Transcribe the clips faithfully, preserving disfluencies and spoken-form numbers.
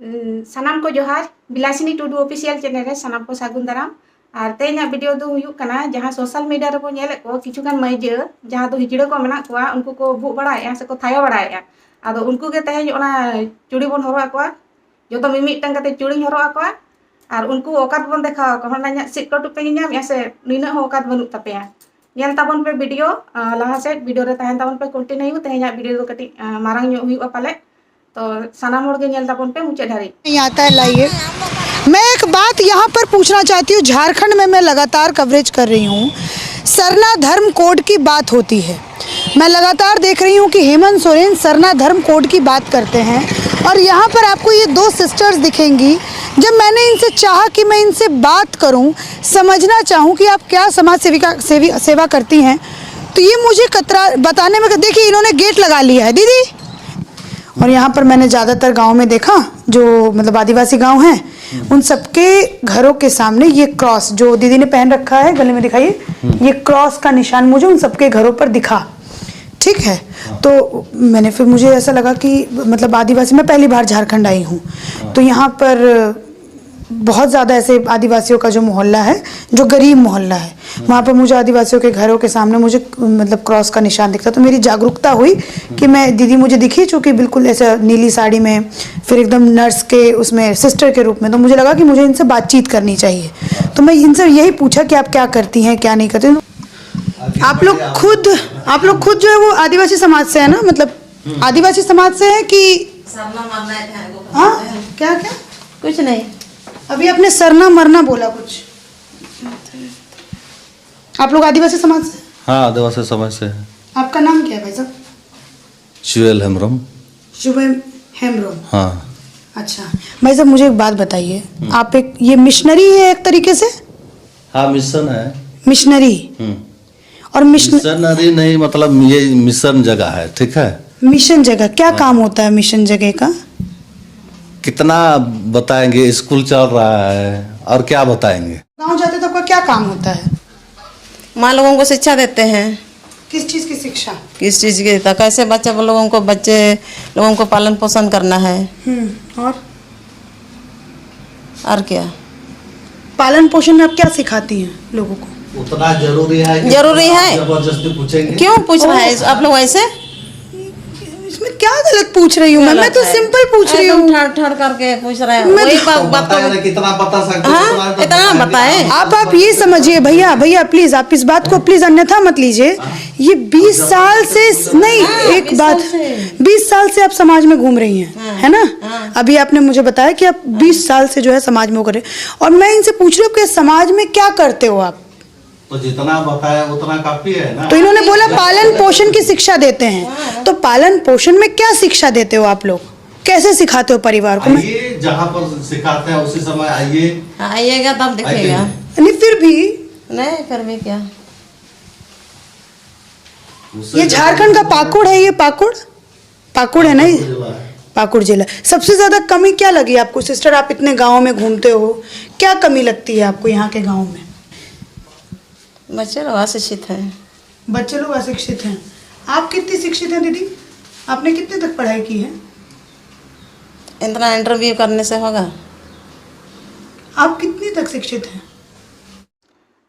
ᱩᱸ, ᱥᱟᱱᱟᱢ ᱠᱚ ᱡᱚᱦᱟᱨ, ᱵᱤᱞᱟᱥᱤᱱᱤ ᱴᱩᱰᱩ ᱚᱯᱷᱤᱥᱤᱭᱟᱞ ᱪᱮᱱᱮᱞ ᱨᱮ ᱥᱟᱱᱟᱢ ᱠᱚ ᱥᱟᱹᱜᱩᱱ ᱫᱟᱨᱟᱢ᱾ ᱟᱨ ᱛᱮᱦᱮᱧᱟᱜ ᱵᱷᱤᱰᱤᱭᱳ ᱫᱚ ᱦᱩᱭᱩᱜ ᱠᱟᱱᱟ, ᱡᱟᱦᱟᱸ ᱥᱳᱥᱟᱞ ᱢᱤᱰᱤᱭᱟ ᱨᱮᱵᱚᱱ ᱧᱮᱞᱮᱫ ᱠᱚ ᱠᱤᱪᱷᱩ ᱜᱟᱱ ᱢᱟᱹᱭᱡᱟᱹ, ᱡᱟᱦᱟᱸ ᱫᱚ ᱦᱤᱡᱲᱟᱹ ᱠᱚ ᱢᱮᱱᱟᱜ ᱠᱚᱣᱟ, ᱩᱱᱠᱩ ᱠᱚ ᱵᱷᱩᱜ ᱵᱟᱲᱟᱭᱮᱫᱼᱟ ᱥᱮᱠᱚ ᱛᱷᱟᱭᱚ ᱵᱟᱲᱟᱭᱮᱫᱼᱟ᱾ ᱟᱫᱚ ᱩᱱᱠᱩ ᱜᱮ ᱛᱮᱦᱮᱧ ᱚᱱᱟ ᱪᱩᱲᱤ ᱵᱚᱱ ᱦᱚᱨᱚᱜ ᱟᱠᱚᱣᱟ, ᱡᱚᱛᱚ ᱢᱤᱢᱤᱫᱴᱟᱝ ᱠᱟᱛᱮ ᱪᱩᱲᱤᱧ ᱦᱚᱨᱚᱜ ᱟᱠᱚᱣᱟ᱾ ᱟᱨ ᱩᱱᱠᱩ ᱚᱠᱟᱛ ᱵᱚᱱ ᱫᱮᱠᱷᱟᱣ ᱟᱠᱚᱣᱟ, ᱦᱚᱸᱰᱟ ᱤᱧᱟᱹᱜ ᱥᱤᱫ ᱠᱟᱹᱴᱩᱵ ᱯᱮ ᱧᱮᱧᱟᱢᱮᱫᱼᱟ ᱥᱮ ᱱᱤᱱᱟᱹᱜ ᱦᱚᱸ ᱚᱠᱟᱛ ᱵᱟᱹᱱᱩᱜ ᱛᱟᱯᱮᱭᱟ? ᱧᱮᱞ ᱛᱟᱵᱚᱱ ᱯᱮ ᱵᱷᱤᱰᱤᱭᱳ, ᱟᱸ, ᱞᱟᱦᱟ ᱥᱮᱫ ᱵᱷᱤᱰᱤᱭᱳ ᱨᱮ ᱛᱟᱦᱮᱱ ᱛᱟᱵᱚᱱ ᱯᱮ ᱠᱚᱱᱴᱤᱱᱤᱭᱩ᱾ ᱛᱮᱦᱮᱧᱟᱜ ᱵᱷᱤᱰᱤᱭᱳ ᱫᱚ ᱠᱟᱹᱴᱤᱡ, ᱟᱸ, ᱢᱟᱨᱟᱝ ᱧᱚᱜ ᱦᱩᱭᱩᱜᱼᱟ ᱯᱟᱞᱮ᱾ ᱛᱚ ᱥᱟᱱᱟᱢ ᱦᱚᱲ ᱜᱮ ᱧᱮᱞ ᱛᱟᱵᱚᱱ ᱯᱮ ᱢᱩᱪᱟᱹᱫ ᱫᱷᱟᱹᱨᱤᱡ᱾ नहीं आता है, लाइए। मैं एक बात यहाँ पर पूछना चाहती हूँ, झारखंड में मैं लगातार कवरेज कर रही हूँ, सरना धर्म कोड की बात होती है, मैं लगातार देख रही हूँ कि हेमंत सोरेन सरना धर्म कोड की बात करते हैं, और यहाँ पर आपको ये दो सिस्टर्स दिखेंगी। जब मैंने इनसे चाहा कि मैं इनसे बात करूँ, समझना चाहूँ कि आप क्या समाज सेविका सेवी सेवा करती हैं, तो ये मुझे कतरा बताने में, देखिए, इन्होंने गेट लगा लिया है दीदी। और यहाँ पर मैंने ज़्यादातर गाँव में देखा, जो मतलब आदिवासी गांव हैं, उन सबके घरों के सामने ये क्रॉस जो दीदी ने पहन रखा है गले में, दिखाइए, ये क्रॉस का निशान मुझे उन सबके घरों पर दिखा। ठीक है, तो मैंने फिर, मुझे ऐसा लगा कि मतलब आदिवासी, मैं पहली बार झारखंड आई हूँ, तो यहाँ पर बहुत ज़्यादा ऐसे आदिवासियों का जो मोहल्ला है, जो गरीब मोहल्ला है, वहाँ पर मुझे आदिवासियों के घरों के सामने मुझे मतलब क्रॉस का निशान दिखता, तो मेरी जागरूकता हुई कि मैं, दीदी मुझे दिखी, जो कि बिल्कुल ऐसे नीली साड़ी में, फिर एकदम नर्स के उसमें, सिस्टर के रूप में, तो मुझे लगा कि मुझे इनसे बातचीत करनी चाहिए। तो मैं इनसे यही पूछा कि आप क्या करती हैं, क्या नहीं करती। आप लोग खुद, आप लोग खुद जो है वो आदिवासी समाज से है ना, मतलब आदिवासी समाज से है कि? सरना मरना है, हाँ, क्या क्या? कुछ नहीं। अभी आपने सरना मरना बोला कुछ। आप लोग आदिवासी समाज से? हाँ, आदिवासी समाज से है। आपका नाम क्या है भाई साहब? शिवेल हेम्ब्रम। शिवेल हेम्ब्रम। हाँ। अच्छा भाई साहब, मुझे एक बात बताइए, आप एक, ये मिशनरी है एक तरीके से? हाँ, मिशन है। मिशनरी। हम्म। और मिशन मिशनरी नहीं, मतलब ये मिशन जगह है, ठीक है? मिशन जगह क्या काम होता है, मिशन जगह का? कितना बताएंगे, स्कूल चल रहा है और क्या बताएंगे? गांव जाते तो आपका क्या काम होता है? माँ लोगों को शिक्षा देते हैं। किस चीज़ की शिक्षा? किस चीज़ की, तो कैसे बच्चे लोगों को, बच्चे लोगों को पालन पोषण करना है। हम्म, और? और क्या? पालन पोषण में आप क्या सिखाती हैं लोगों को? उतना जरूरी है कि जरूरी आप है। जबरदस्ती पूछेंगे। क्यों पूछ रहा है आप लोग ऐसे? इसमें क्या गलत पूछ रही हूँ मैं? मैं तो सिंपल पूछ रही एकदम हूँ। ठड़ ठड़ करके पूछ रहे हैं। मैं वही तो बात तो बात बताया को ना, कितना बता सकते हो, हाँ, उतना तो इतना बताएंगे। बताए। आप आप ये समझिए भैया, भैया प्लीज आप इस बात को प्लीज अन्यथा मत लीजिए। ये बीस साल से नहीं, हाँ, एक बीस बात, साल से। बीस साल से आप समाज में घूम रही हैं, हाँ, है ना? हाँ। अभी आपने मुझे बताया कि आप बीस साल से जो है समाज में हो रहे, और मैं इनसे पूछ रही हूँ कि समाज में क्या करते हो आप? तो जितना बताया उतना काफी है ना। तो इन्होंने बोला पालन पोषण की शिक्षा देते हैं, तो पालन पोषण में क्या शिक्षा देते हो आप लोग? कैसे सिखाते हो परिवार को? मैं आइए, जहाँ पर सिखाते हैं उसी समय आइए। हाँ, आइएगा तब आइए। देखिएगा। नहीं, फिर भी नहीं, फिर भी क्या? उससे ये झारखंड का पाकुड़ है, ये पाकुड़, पाकुड़ है ना ये? जिला है। पाकुड़ जिला। सबसे ज्यादा कमी क्या लगी आपको सिस्टर? आप इतने गाँव में घूमते हो, क्या कमी लगती है आपको यहाँ के गाँव में? बच्चे लोग अशिक्षित हैं। बच्चे लोग अशिक्षित हैं। आप कितनी शिक्षित हैं दीदी? आपने कितने तक पढ़ाई की है? इतना इंटरव्यू करने से होगा? आप कितनी तक शिक्षित हैं?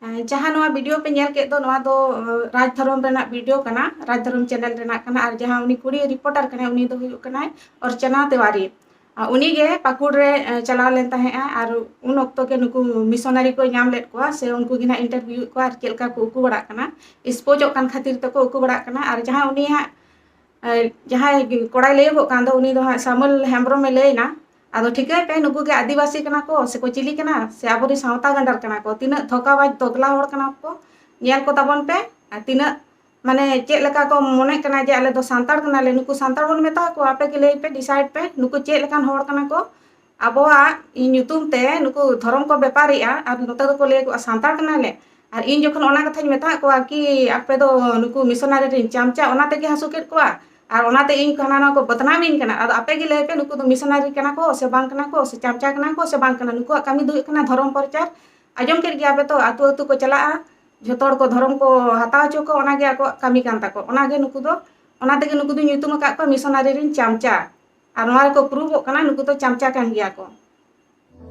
ᱮᱸ, ᱡᱟᱦᱟᱸ ᱱᱚᱣᱟ ᱵᱷᱤᱰᱤᱭᱳ ᱯᱮ ᱧᱮᱞ ᱠᱮᱫ ᱫᱚ, ᱱᱚᱣᱟ ᱫᱚ ᱮᱸ, ᱨᱟᱡᱽ ᱫᱷᱚᱨᱚᱢ ᱨᱮᱱᱟᱜ ᱵᱷᱤᱰᱤᱭᱳ ᱠᱟᱱᱟ᱾ ᱨᱟᱡᱽ ᱫᱷᱚᱨᱚᱢ ᱪᱮᱱᱮᱞ ᱨᱮᱱᱟᱜ ᱠᱟᱱᱟ᱾ ᱟᱨ ᱡᱟᱦᱟᱸ ᱩᱱᱤ ᱠᱩᱲᱤ ᱨᱤᱯᱳᱨᱴᱟᱨ ᱠᱟᱱᱟᱭ, ᱩᱱᱤ ᱫᱚ ᱦᱩᱭᱩᱜ ᱠᱟᱱᱟᱭ ᱚᱨᱪᱚᱱᱟ ᱛᱤᱣᱟᱨᱤ᱾ ᱟᱨ ᱩᱱᱤ ᱜᱮ ᱯᱟᱹᱠᱩᱲ ᱨᱮ ᱮᱸ, ᱪᱟᱞᱟᱣ ᱞᱮᱱ ᱛᱟᱦᱮᱸᱜᱼᱟ᱾ ᱟᱨ ᱩᱱ ᱚᱠᱛᱚ ᱜᱮ ᱱᱩᱠᱩ ᱢᱤᱥᱚᱱᱟᱨᱤ ᱠᱚ ᱧᱟᱢ ᱞᱮᱫ ᱠᱚᱣᱟ, ᱥᱮ ᱩᱱᱠᱩ ᱜᱮ ᱱᱟᱜ ᱤᱱᱴᱟᱨᱵᱷᱤᱭᱩᱭᱮᱫ ᱠᱚᱣᱟ ᱟᱨ ᱪᱮᱫ ᱞᱮᱠᱟ ᱠᱚ ᱩᱠᱩ ᱵᱟᱲᱟᱜ ᱠᱟᱱᱟ, ᱮᱠᱥᱯᱳᱡᱚᱜ ᱠᱟᱱ ᱠᱷᱟᱹᱛᱤᱨ ᱛᱮᱠᱚ ᱩᱠᱩ ᱵᱟᱲᱟᱜ ᱠᱟᱱᱟ᱾ ᱟᱨ ᱡᱟᱦᱟᱸ ᱩᱱᱤᱭᱟᱜ ᱮᱸ, ᱡᱟᱦᱟᱸᱭ ᱠᱚᱲᱟᱭ ᱞᱟᱹᱭᱚᱜᱚᱜ ᱠᱟᱱ ᱫᱚ, ᱩᱱᱤ ᱫᱚ ᱦᱟᱸᱜ ᱥᱟᱢᱩᱞ ᱦᱮᱢᱵᱨᱚᱢᱮ ᱞᱟᱹᱭ ᱮᱱᱟ᱾ ᱟᱫᱚ ᱴᱷᱤᱠᱟᱹᱭ ᱯᱮ, ᱱᱩᱠᱩ ᱜᱮ ᱟᱹᱫᱤᱵᱟᱹᱥᱤ ᱠᱟᱱᱟ ᱠᱚ ᱥᱮ ᱠᱚ ᱪᱤᱞᱤ ᱠᱟᱱᱟ ᱥᱮ ᱟᱵᱚᱨᱮᱱ ᱥᱟᱶᱛᱟ ᱜᱟᱸᱰᱟᱨ ᱠᱟᱱᱟ ᱠᱚ? ᱛᱤᱱᱟᱹᱜ ᱫᱷᱳᱠᱟᱵᱟᱡᱽ ᱫᱚᱜᱽᱞᱟ ᱦᱚᱲ ᱠᱟᱱᱟ ᱠᱚ, ᱧᱮᱞ ᱠᱚ ᱛᱟᱵᱚᱱ ᱯᱮ᱾ ᱟᱨ ᱛᱤᱱᱟᱹᱜ ᱢᱟᱱᱮ ᱪᱮᱫ ᱞᱮᱠᱟ ᱠᱚ ᱢᱚᱱᱮᱜ ᱠᱟᱱᱟ ᱡᱮ ᱟᱞᱮ ᱫᱚ ᱥᱟᱱᱛᱟᱲ ᱠᱟᱱᱟᱞᱮ, ᱱᱩᱠᱩ ᱥᱟᱱᱛᱟᱲ ᱵᱚᱱ ᱢᱮᱛᱟ ᱠᱚᱣᱟ? ᱟᱯᱮ ᱜᱮ ᱞᱟᱹᱭ ᱯᱮ, ᱰᱤᱥᱟᱭᱤᱰ ᱯᱮ, ᱱᱩᱠᱩ ᱪᱮᱫ ᱞᱮᱠᱟᱱ ᱦᱚᱲ ᱠᱟᱱᱟ ᱠᱚ? ᱟᱵᱚᱣᱟᱜ ᱧᱩᱛᱩᱢ ᱛᱮ ᱱᱩᱠᱩ ᱫᱷᱚᱨᱚᱢ ᱠᱚ ᱵᱮᱯᱟᱨᱮᱜᱼᱟ ᱟᱨ ᱱᱚᱛᱮ ᱫᱚᱠᱚ ᱞᱟᱹᱭ ᱠᱚᱜᱼᱟ ᱥᱟᱱᱛᱟᱲ ᱠᱟᱱᱟᱞᱮ᱾ ᱟᱨ ᱤᱧ ᱡᱚᱠᱷᱚᱱ ᱚᱱᱟ ᱠᱟᱛᱷᱟᱧ ᱢᱮᱛᱟᱜ ᱠᱚᱣᱟ ᱠᱤ ᱟᱯᱮ ᱫᱚ ᱱᱩᱠᱩ ᱢᱤᱥᱚᱱᱟᱨᱤ ᱨᱮᱱ ᱪᱟᱢᱪᱟ, ᱚᱱᱟ ᱛᱮᱜᱮ ᱦᱟᱹᱥᱩ ᱠᱮᱫ ᱠᱚᱣᱟ᱾ ᱟᱨ ᱚᱱᱟᱛᱮ ᱤᱧ ᱠᱚ ᱦᱟᱱᱟ ᱱᱟᱣᱟ ᱠᱚ ᱵᱚᱫᱱᱟᱢᱤᱧ ᱠᱟᱱᱟ᱾ ᱟᱫᱚ ᱟᱯᱮ ᱜᱮ ᱞᱟᱹᱭ ᱯᱮ, ᱱᱩᱠᱩ ᱫᱚ ᱢᱤᱥᱚᱱᱟᱨᱤ ᱠᱟᱱᱟ ᱠᱚ ᱥᱮ ᱵᱟᱝ ᱠᱟᱱᱟ ᱠᱚ, ᱥᱮ ᱪᱟᱢᱪᱟ ᱠᱟᱱᱟ ᱠᱚ ᱥᱮ ᱵᱟᱝ ᱠᱟᱱᱟ? ᱱᱩᱠᱩᱣᱟᱜ ᱠᱟᱹᱢᱤ ᱫᱚ ᱦᱩᱭᱩᱜ ᱠᱟᱱᱟ ᱫᱷᱚᱨᱚᱢ ᱯᱨᱚᱪᱟᱨ᱾ ᱟᱸᱡᱚᱢ ᱠᱮᱫ ᱜᱮᱭᱟ ᱯᱮ ᱛᱚ, ᱟᱹᱛᱩ ᱟᱹᱛᱩ ᱠᱚ ᱪᱟᱞᱟᱜᱼᱟ, ᱡᱷᱚᱛᱚ ᱦᱚᱲ ᱠᱚ ᱫᱷᱚᱨᱚᱢ ᱠᱚ ᱦᱟᱛᱟᱣ ᱦᱚᱪᱚ ᱠᱚ, ᱚᱱᱟᱜᱮ ᱟᱠᱚᱣᱟᱜ ᱠᱟᱹᱢᱤ ᱠᱟᱱ ᱛᱟᱠᱚ᱾ ᱚᱱᱟᱜᱮ ᱱᱩᱠᱩ ᱫᱚ, ᱚᱱᱟ ᱛᱮᱜᱮ ᱱᱩᱠᱩ ᱫᱚ ᱧᱩᱛᱩᱢ ᱟᱠᱟᱫ ᱠᱚᱣᱟ ᱢᱤᱥᱚᱱᱟᱨᱤ ᱨᱮᱱ ᱪᱟᱢᱪᱟ᱾ ᱟᱨ ᱱᱚᱣᱟ ᱨᱮᱠᱚ ᱯᱨᱩᱵᱷᱚᱜ ᱠᱟᱱᱟ, ᱱᱩᱠᱩ ᱫᱚ ᱪᱟᱢᱪᱟ ᱠᱟᱱ ᱜᱮᱭᱟ ᱠᱚ᱾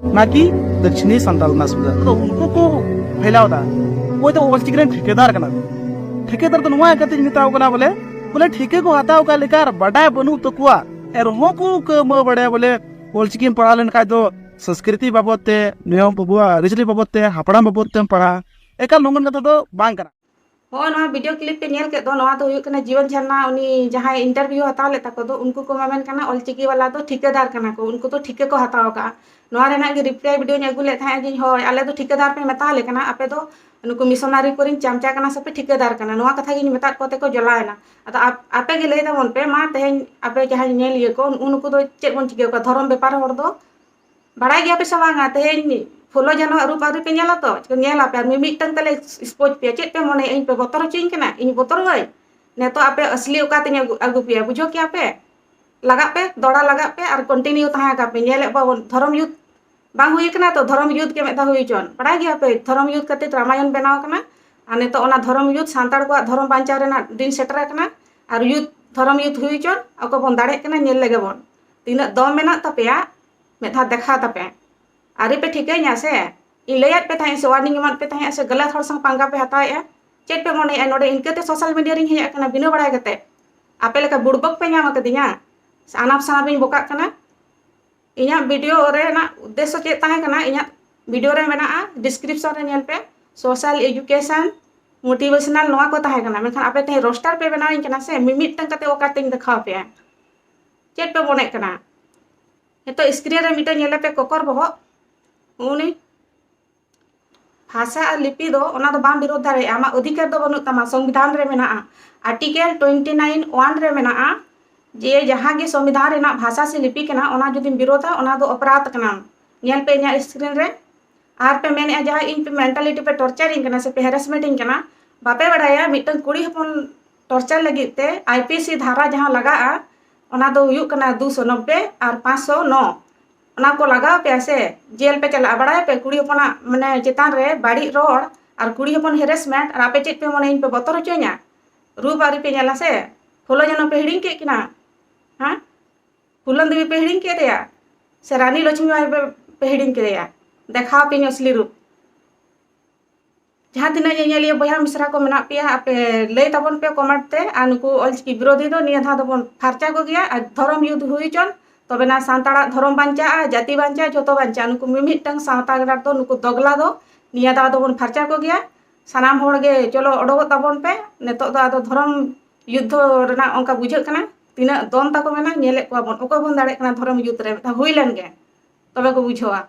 ᱱᱟᱠᱤ ᱫᱟᱠᱷᱤᱱᱤ ᱥᱟᱱᱛᱟᱞ ᱨᱮᱱᱟᱜ ᱥᱩᱵᱤᱫᱷᱟ ᱫᱚ ᱩᱱᱠᱩ ᱠᱚ ᱯᱷᱮᱞᱟᱣ ᱫᱟ᱾ ᱚᱠᱚᱭ ᱫᱚ ᱚᱞᱪᱤᱠᱤ ᱨᱮᱱ ᱴᱷᱤᱠᱟᱹᱫᱟᱨ ᱠᱟᱱᱟ ᱠᱚ᱾ ᱴᱷᱤᱠᱟᱹᱫᱟᱨ ᱫᱚ ᱱᱚᱣᱟ ᱠᱟᱛᱮᱧ ᱢᱮᱛᱟᱣ ᱠᱟᱱᱟ ᱵᱚᱞᱮ, ᱵᱚᱞᱮ ᱴᱷᱤᱠᱟᱹ ᱠᱚ ᱦᱟᱛᱟᱣ ᱠᱟᱜ ᱞᱮᱠᱟ ᱟᱨ ᱵᱟᱰᱟᱭ ᱵᱟᱹᱱᱩᱜ ᱛᱟᱠᱚᱣᱟ, ᱮᱱᱨᱮᱦᱚᱸ ᱠᱚ ᱠᱟᱹᱢᱟᱹ ᱵᱟᱲᱟᱭᱟ ᱵᱚᱞᱮ ᱚᱞᱪᱤᱠᱤᱢ ᱯᱟᱲᱦᱟᱣ ᱞᱮᱱᱠᱷᱟᱡ ᱫᱚ ᱥᱚᱝᱥᱠᱨᱤᱛᱤ ᱵᱟᱵᱚᱫ ᱛᱮ, ᱱᱤᱭᱚᱢ ᱟᱵᱚᱣᱟᱜ ᱟᱹᱨᱤᱪᱟᱹᱞᱤ ᱵᱟᱵᱚᱫ ᱛᱮ, ᱦᱟᱯᱲᱟᱢ ᱵᱟᱵᱚᱫ ᱛᱮᱢ ᱯᱟᱲᱦᱟᱜᱼᱟ᱾ ᱮᱠᱟᱞ ᱱᱚᱝᱠᱟᱱ ᱠᱟᱛᱷᱟ ᱫᱚ ᱵᱟᱝ ᱠᱟᱱᱟ᱾ ᱦᱚᱸᱜᱼᱚᱭ ᱱᱚᱣᱟ ᱵᱷᱤᱰᱤᱭᱳ ᱠᱞᱤᱯ ᱯᱮ ᱧᱮᱞ ᱠᱮᱫ ᱫᱚ, ᱱᱚᱣᱟ ᱫᱚ ᱦᱩᱭᱩᱜ ᱠᱟᱱᱟ ᱡᱤᱭᱚᱱ ᱡᱷᱟᱨᱱᱟ, ᱩᱱᱤ ᱡᱟᱦᱟᱸᱭ ᱤᱱᱴᱟᱨᱵᱷᱤᱭᱩ ᱦᱟᱛᱟᱣ ᱞᱮᱫ ᱛᱟᱠᱚ ᱫᱚ, ᱩᱱᱠᱩ ᱠᱚ ᱢᱮᱢᱮᱱ ᱠᱟᱱᱟ ᱚᱞᱪᱤᱠᱤ ᱵᱟᱞᱟ ᱫᱚ ᱴᱷᱤᱠᱟᱹᱫᱟᱨ ᱠᱟᱱᱟ ᱠᱚ, ᱩᱱᱠᱩ ᱫᱚ ᱴᱷᱤᱠᱟᱹ ᱠᱚ ᱦᱟᱛᱟᱣ ᱟᱠᱟᱫᱼᱟ᱾ ᱱᱚᱣᱟ ᱨᱮᱱᱟᱜ ᱜᱮ ᱨᱤᱯᱞᱟᱭ ᱵᱷᱤᱰᱤᱭᱳᱧ ᱟᱹᱜᱩ ᱞᱮᱫ ᱛᱟᱦᱮᱸᱫ ᱡᱮ, ᱦᱳᱭ, ᱟᱞᱮ ᱫᱚ ᱴᱷᱤᱠᱟᱹᱫᱟᱨ ᱯᱮ ᱢᱮᱛᱟ ᱞᱮ ᱠᱟᱱᱟ, ᱟᱯᱮ ᱫᱚ ᱱᱩᱠᱩ ᱢᱤᱥᱚᱱᱟᱨᱤ ᱠᱚᱨᱮᱱ ᱪᱟᱢᱪᱟ ᱠᱟᱱᱟ ᱥᱮᱯᱮ ᱴᱷᱤᱠᱟᱹᱫᱟᱨ ᱠᱟᱱᱟ, ᱱᱚᱣᱟ ᱠᱟᱛᱷᱟ ᱜᱤᱧ ᱢᱮᱛᱟᱫ ᱠᱚᱛᱮ ᱠᱚ ᱡᱚᱞᱟᱭᱮᱱᱟ᱾ ᱟᱫᱚ ᱟᱯ-, ᱟᱯᱮ ᱜᱮ ᱞᱟᱹᱭ ᱛᱟᱵᱚᱱ ᱯᱮ, ᱢᱟ ᱛᱮᱦᱮᱧ ᱟᱯᱮ ᱡᱟᱦᱟᱸᱭ ᱧᱮᱞ ᱤᱭᱟᱹ ᱠᱚ, ᱩᱱᱠᱩ ᱫᱚ ᱪᱮᱫ ᱵᱚᱱ ᱪᱤᱠᱟᱹ ᱠᱚᱣᱟ? ᱫᱷᱚᱨᱚᱢ ᱵᱮᱯᱟᱨ ᱦᱚᱲ ᱫᱚ ᱵᱟᱲᱟᱭ ᱜᱮᱭᱟ ᱯᱮ ᱥᱮ ᱵᱟᱝᱟ? ᱛᱮᱦᱮᱧ ᱯᱷᱩᱞᱳ ᱡᱷᱟᱱᱚᱣᱟᱜ ᱨᱩᱯ ᱟᱹᱣᱨᱤ ᱯᱮ ᱧᱮᱞᱟ ᱛᱚ? ᱧᱮᱞ ᱟᱯᱮ, ᱟᱨ ᱢᱤᱢᱤᱫᱴᱟᱝ ᱛᱮᱞᱮ ᱥᱯᱳᱡᱽ ᱯᱮᱭᱟ᱾ ᱪᱮᱫ ᱯᱮ ᱢᱚᱱᱮᱭᱟ, ᱤᱧ ᱯᱮ ᱵᱚᱛᱚᱨ ᱦᱚᱪᱚᱧ ᱠᱟᱱᱟ? ᱤᱧ ᱵᱚᱛᱚᱨᱚᱜ ᱟᱹᱧ? ᱱᱤᱛᱚᱜ ᱟᱯᱮ ᱟᱥᱞᱤ ᱚᱠᱟ ᱛᱮᱧ ᱟᱹᱜᱩ, ᱟᱹᱜᱩ ᱯᱮᱭᱟ, ᱵᱩᱡᱷᱟᱹᱣ ᱠᱮᱭᱟ ᱯᱮ? ᱞᱟᱜᱟᱜ ᱯᱮ, ᱫᱚᱲᱟ ᱞᱟᱜᱟᱜ ᱯᱮ, ᱟᱨ ᱠᱚᱱᱴᱤᱱᱤᱭᱩ ᱛᱟᱦᱮᱸ ᱠᱟᱜ ᱯᱮ᱾ ᱧᱮᱞᱮᱫ ᱵᱟᱵᱚᱱ, ᱫᱷᱚᱨᱚᱢ ᱭᱩᱫᱽ ᱵᱟᱝ ᱦᱩᱭ ᱠᱟᱱᱟ ᱛᱚ, ᱫᱷᱚᱨᱚᱢ ᱭᱩᱫᱽ ᱜᱮ ᱢᱤᱫ ᱫᱷᱟᱣ ᱦᱩᱭ ᱦᱚᱪᱚᱱ᱾ ᱵᱟᱲᱟᱭ ᱜᱮᱭᱟ ᱯᱮ, ᱫᱷᱚᱨᱚᱢ ᱭᱩᱫᱽ ᱠᱷᱟᱹᱛᱤᱨ ᱨᱟᱢᱟᱭᱚᱱ ᱵᱮᱱᱟᱣ ᱠᱟᱱᱟ᱾ ᱟᱨ ᱱᱤᱛᱚᱜ ᱚᱱᱟ ᱫᱷᱚᱨᱚᱢ ᱭᱩᱫᱽ, ᱥᱟᱱᱛᱟᱲ ᱠᱚᱣᱟᱜ ᱫᱷᱚᱨᱚᱢ ᱵᱟᱧᱪᱟᱣ ᱨᱮᱱᱟᱜ ᱫᱤᱱ ᱥᱮᱴᱮᱨ ᱟᱠᱟᱱᱟ᱾ ᱟᱨ ᱭᱩᱫᱽ, ᱫᱷᱚᱨᱚᱢ ᱭᱩᱫᱽ ᱦᱩᱭ ᱦᱚᱪᱚᱱ, ᱟᱠᱚ ᱵᱚᱱ ᱫᱟᱲᱮᱜ ᱠᱟᱱᱟ, ᱧᱮᱞ ᱞᱮᱜᱮ ᱵᱚᱱ᱾ ᱛᱤᱱᱟᱹᱜ ᱫᱚᱢ ᱢᱮᱱᱟᱜ ᱛᱟᱯᱮᱭᱟ, ᱢᱤᱫ ᱫᱷᱟᱣ ᱫᱮᱠᱷᱟᱣ ᱛᱟᱯᱮ᱾ ᱟᱹᱣᱨᱤ ᱯᱮ ᱴᱷᱤᱠᱟᱹᱧᱟ ᱥᱮ? ᱤᱧ ᱞᱟᱹᱭᱟᱫ ᱯᱮ ᱛᱟᱦᱮᱸᱫ ᱥᱮ, ᱣᱟᱨᱱᱤᱝ ᱮᱢᱟᱫ ᱯᱮ ᱛᱟᱦᱮᱸᱫ ᱥᱮ, ᱜᱟᱞᱟᱛ ᱦᱚᱲ ᱥᱟᱶ ᱯᱟᱸᱜᱟ ᱯᱮ ᱦᱟᱛᱟᱣᱮᱫᱼᱟ? ᱪᱮᱫ ᱯᱮ ᱢᱚᱱᱮᱭᱮᱫᱼᱟ, ᱱᱚᱰᱮ ᱤᱱᱠᱟᱹᱛᱮ ᱥᱳᱥᱟᱞ ᱢᱤᱰᱤᱭᱟ ᱨᱤᱧ ᱦᱮᱡ ᱟᱠᱟᱱᱟ ᱵᱤᱱᱟᱹ ᱵᱟᱲᱟᱭ ᱠᱟᱛᱮ? ᱟᱯᱮ ᱞᱮᱠᱟ ᱵᱩᱲᱵᱚᱠ ᱯᱮ ᱧᱟᱢ ᱟᱠᱟᱫᱤᱧᱟ? ᱥᱮ ᱟᱱᱟᱯ ᱥᱟᱱᱟᱯ ᱤᱧ ᱵᱚᱠᱟᱜ ᱠᱟᱱᱟ? ᱤᱧᱟᱹᱜ ᱵᱷᱤᱰᱤᱭᱳ ᱨᱮᱱᱟᱜ ᱩᱫᱽᱫᱮᱥᱥᱚ ᱪᱮᱫ ᱛᱟᱦᱮᱸ ᱠᱟᱱᱟ? ᱤᱧᱟᱹᱜ ᱵᱷᱤᱰᱤᱭᱳ ᱨᱮ ᱢᱮᱱᱟᱜᱼᱟ, ᱰᱤᱥᱠᱨᱤᱯᱥᱚᱱ ᱨᱮ ᱧᱮᱞ ᱯᱮ, ᱥᱳᱥᱟᱞ, ᱮᱰᱩᱠᱮᱥᱚᱱ, ᱢᱳᱴᱤᱵᱷᱮᱥᱚᱱᱟᱞ, ᱱᱚᱣᱟ ᱠᱚ ᱛᱟᱦᱮᱸ ᱠᱟᱱᱟ᱾ ᱢᱮᱱᱠᱷᱟᱱ ᱟᱯᱮ ᱛᱮᱦᱮᱧ ᱨᱳᱥᱴᱟᱨ ᱯᱮ ᱵᱮᱱᱟᱣᱤᱧ ᱠᱟᱱᱟ ᱥᱮ, ᱢᱤᱢᱤᱫᱴᱟᱝ ᱠᱟᱛᱮ ᱚᱠᱟᱛᱮᱧ ᱫᱮᱠᱷᱟᱣ ᱟᱯᱮᱭᱟ? ᱪᱮᱫ ᱯᱮ ᱢᱚᱱᱮᱜ ᱠᱟᱱᱟ? ᱱᱤᱛᱚᱜ ᱥᱠᱨᱤᱱ ᱨᱮ ᱢᱤᱫᱴᱮᱱ ᱧᱮᱞ ᱯᱮ, ᱠᱚᱠᱚᱨ ᱵᱚᱦᱚᱜ, ᱩᱱᱤ ᱵᱷᱟᱥᱟ ᱟᱨ ᱞᱤᱯᱤ ᱫᱚ ᱚᱱᱟ ᱫᱚ ᱵᱟᱢ ᱵᱤᱨᱳᱫ ᱫᱟᱲᱮᱭᱟᱜᱼᱟ, ᱟᱢᱟᱜ ᱚᱫᱷᱤᱠᱟᱨ ᱫᱚ ᱵᱟᱹᱱᱩᱜ ᱛᱟᱢᱟ᱾ ᱥᱚᱝᱵᱤᱫᱷᱟᱱ ᱨᱮ ᱢᱮᱱᱟᱜᱼᱟ, ᱟᱨᱴᱤᱠᱮᱞ ᱴᱩᱭᱮᱱᱴᱤ ᱱᱟᱭᱤᱱ ᱳᱣᱟᱱ ᱨᱮ ᱢᱮᱱᱟᱜᱼᱟ ᱡᱮ ᱡᱟᱦᱟᱸ ᱜᱮ ᱥᱚᱝᱵᱤᱫᱷᱟᱱ ᱨᱮᱱᱟᱜ ᱵᱷᱟᱥᱟ ᱥᱮ ᱞᱤᱯᱤ ᱠᱟᱱᱟ, ᱚᱱᱟ ᱡᱩᱫᱤᱢ ᱵᱤᱨᱳᱫᱟ, ᱚᱱᱟ ᱫᱚ ᱚᱯᱨᱟᱫᱷ ᱠᱟᱱᱟ᱾ ᱧᱮᱞ ᱯᱮ ᱤᱧᱟᱹᱜ ᱥᱠᱨᱤᱱ ᱨᱮ᱾ ᱟᱨ ᱯᱮ ᱢᱮᱱᱮᱫᱼᱟ ᱡᱟᱦᱟᱸ ᱤᱧ ᱯᱮ ᱢᱮᱱᱴᱟᱞᱤᱴᱤ ᱯᱮ ᱴᱚᱨᱪᱟᱨᱤᱧ ᱠᱟᱱᱟ ᱥᱮ ᱯᱮ ᱦᱮᱨᱮᱥᱢᱮᱱᱴᱤᱧ ᱠᱟᱱᱟ, ᱵᱟᱯᱮ ᱵᱟᱲᱟᱭᱟ ᱢᱤᱫᱴᱟᱝ ᱠᱩᱲᱤ ᱦᱚᱯᱚᱱ ᱴᱚᱨᱪᱟᱨ ᱞᱟᱹᱜᱤᱫ ᱛᱮ ᱟᱭ ᱯᱤ ᱥᱤ ᱫᱷᱟᱨᱟ ᱡᱟᱦᱟᱸ ᱞᱟᱜᱟᱜᱼᱟ, ᱚᱱᱟ ᱫᱚ ᱦᱩᱭᱩᱜ ᱠᱟᱱᱟ ᱫᱩᱥᱚ ᱱᱚᱵᱵᱮ ᱟᱨ ᱯᱟᱸᱪᱥᱚ ᱱᱚ᱾ ᱚᱱᱟ ᱠᱚ ᱞᱟᱜᱟᱣ ᱯᱮᱭᱟ ᱥᱮ, ᱡᱮᱞ ᱯᱮ ᱪᱟᱞᱟᱜᱼᱟ᱾ ᱵᱟᱲᱟᱭᱟᱯᱮ ᱠᱩᱲᱤ ᱦᱚᱯᱚᱱᱟᱜ ᱢᱟᱱᱮ ᱪᱮᱛᱟᱱ ᱨᱮ ᱵᱟᱹᱲᱤᱡ ᱨᱚᱲ ᱟᱨ ᱠᱩᱲᱤ ᱦᱚᱯᱚᱱ ᱦᱮᱨᱮᱥᱢᱮᱱᱴ, ᱟᱨ ᱟᱯᱮ ᱪᱮᱫ ᱯᱮ ᱢᱚᱱᱮ ᱤᱧ ᱯᱮ ᱵᱚᱛᱚᱨ ᱦᱚᱪᱚᱧᱟ? ᱨᱩᱯ ᱟᱹᱣᱨᱤ ᱯᱮ ᱧᱮᱞᱟ ᱥᱮ? ᱯᱷᱩᱞᱳ ᱡᱷᱟᱱᱚ ᱯᱮ ᱦᱤᱲᱤᱧ ᱠᱮᱫ ᱠᱤᱱᱟ? ᱦᱮᱸ? ᱯᱷᱩᱞᱚᱱ ᱫᱮᱵᱤ ᱯᱮ ᱦᱤᱲᱤᱧ ᱠᱮᱫ ᱮᱭᱟ? ᱥᱮ ᱨᱟᱱᱤ ᱞᱚᱪᱷᱢᱤ ᱵᱟᱭ ᱯᱮ ᱯᱮ ᱦᱤᱲᱤᱧ ᱠᱮᱫᱮᱭᱟ᱾ ᱫᱮᱠᱷᱟᱣ ᱯᱮᱧ ᱟᱥᱞᱤ ᱨᱩᱯ᱾ ᱡᱟᱦᱟᱸ ᱛᱤᱱᱟᱹᱜ ᱧᱮᱧᱮᱞᱤᱭᱟᱹ ᱵᱚᱭᱦᱟ ᱢᱤᱥᱨᱟ ᱠᱚ ᱢᱮᱱᱟᱜ ᱯᱮᱭᱟ, ᱟᱯᱮ ᱞᱟᱹᱭ ᱛᱟᱵᱚᱱ ᱯᱮ ᱠᱚᱢᱮᱱᱴ ᱛᱮ᱾ ᱟᱨ ᱱᱩᱠᱩ ᱚᱞᱪᱤᱠᱤ ᱵᱤᱨᱳᱫᱷᱤ ᱫᱚ ᱱᱤᱭᱟᱹ ᱫᱷᱟᱣ ᱫᱚᱵᱚᱱ ᱯᱷᱟᱨᱪᱟ ᱠᱚᱜᱮᱭᱟ᱾ ᱟᱨ ᱫᱷᱚᱨᱚᱢ ᱭᱩᱫᱽ ᱦᱩᱭ ᱦᱚᱪᱚᱱ, ᱛᱚᱵᱮᱱᱟ ᱥᱟᱱᱛᱟᱲᱟᱜ ᱫᱷᱚᱨᱚᱢ ᱵᱟᱧᱪᱟᱜᱼᱟ, ᱡᱟᱹᱛᱤ ᱵᱟᱧᱪᱟᱜᱼᱟ, ᱡᱷᱚᱛᱚ ᱵᱟᱧᱪᱟᱜᱼᱟ᱾ ᱱᱩᱠᱩ ᱢᱤᱢᱤᱫᱴᱟᱝ ᱥᱟᱶᱛᱟ ᱜᱟᱲ ᱫᱚ, ᱱᱩᱠᱩ ᱫᱚᱜᱽᱞᱟ ᱫᱚ ᱱᱤᱭᱟᱹ ᱫᱷᱟᱣ ᱫᱚᱵᱚᱱ ᱯᱷᱟᱨᱪᱟ ᱠᱚᱜᱮᱭᱟ᱾ ᱥᱟᱱᱟᱢ ᱦᱚᱲ ᱜᱮ ᱪᱚᱞᱚ ᱚᱰᱚᱠᱚᱜ ᱛᱟᱵᱚᱱ ᱯᱮ᱾ ᱱᱤᱛᱚᱜ ᱫᱚ ᱟᱫᱚ ᱫᱷᱚᱨᱚᱢ ᱭᱩᱫᱽᱫᱷᱚ ᱨᱮᱱᱟᱜ ᱚᱱᱠᱟ ᱵᱩᱡᱷᱟᱹᱜ ᱠᱟᱱᱟ᱾ ᱛᱤᱱᱟᱹᱜ ᱫᱚᱱ ᱛᱟᱠᱚ ᱢᱮᱱᱟ, ᱧᱮᱞᱮᱫ ᱠᱚᱣᱟ ᱵᱚᱱ᱾ ᱚᱠᱚᱭ ᱵᱚᱱ ᱫᱟᱲᱮᱭᱟᱜ ᱠᱟᱱᱟ ᱫᱷᱚᱨᱚᱢ ᱭᱩᱫᱽ ᱨᱮ? ᱢᱤᱫ ᱫᱷᱟᱣ ᱦᱩᱭ ᱞᱮᱱ ᱜᱮ, ᱛᱚᱵᱮ ᱠᱚ ᱵᱩᱡᱷᱟᱹᱣᱟ᱾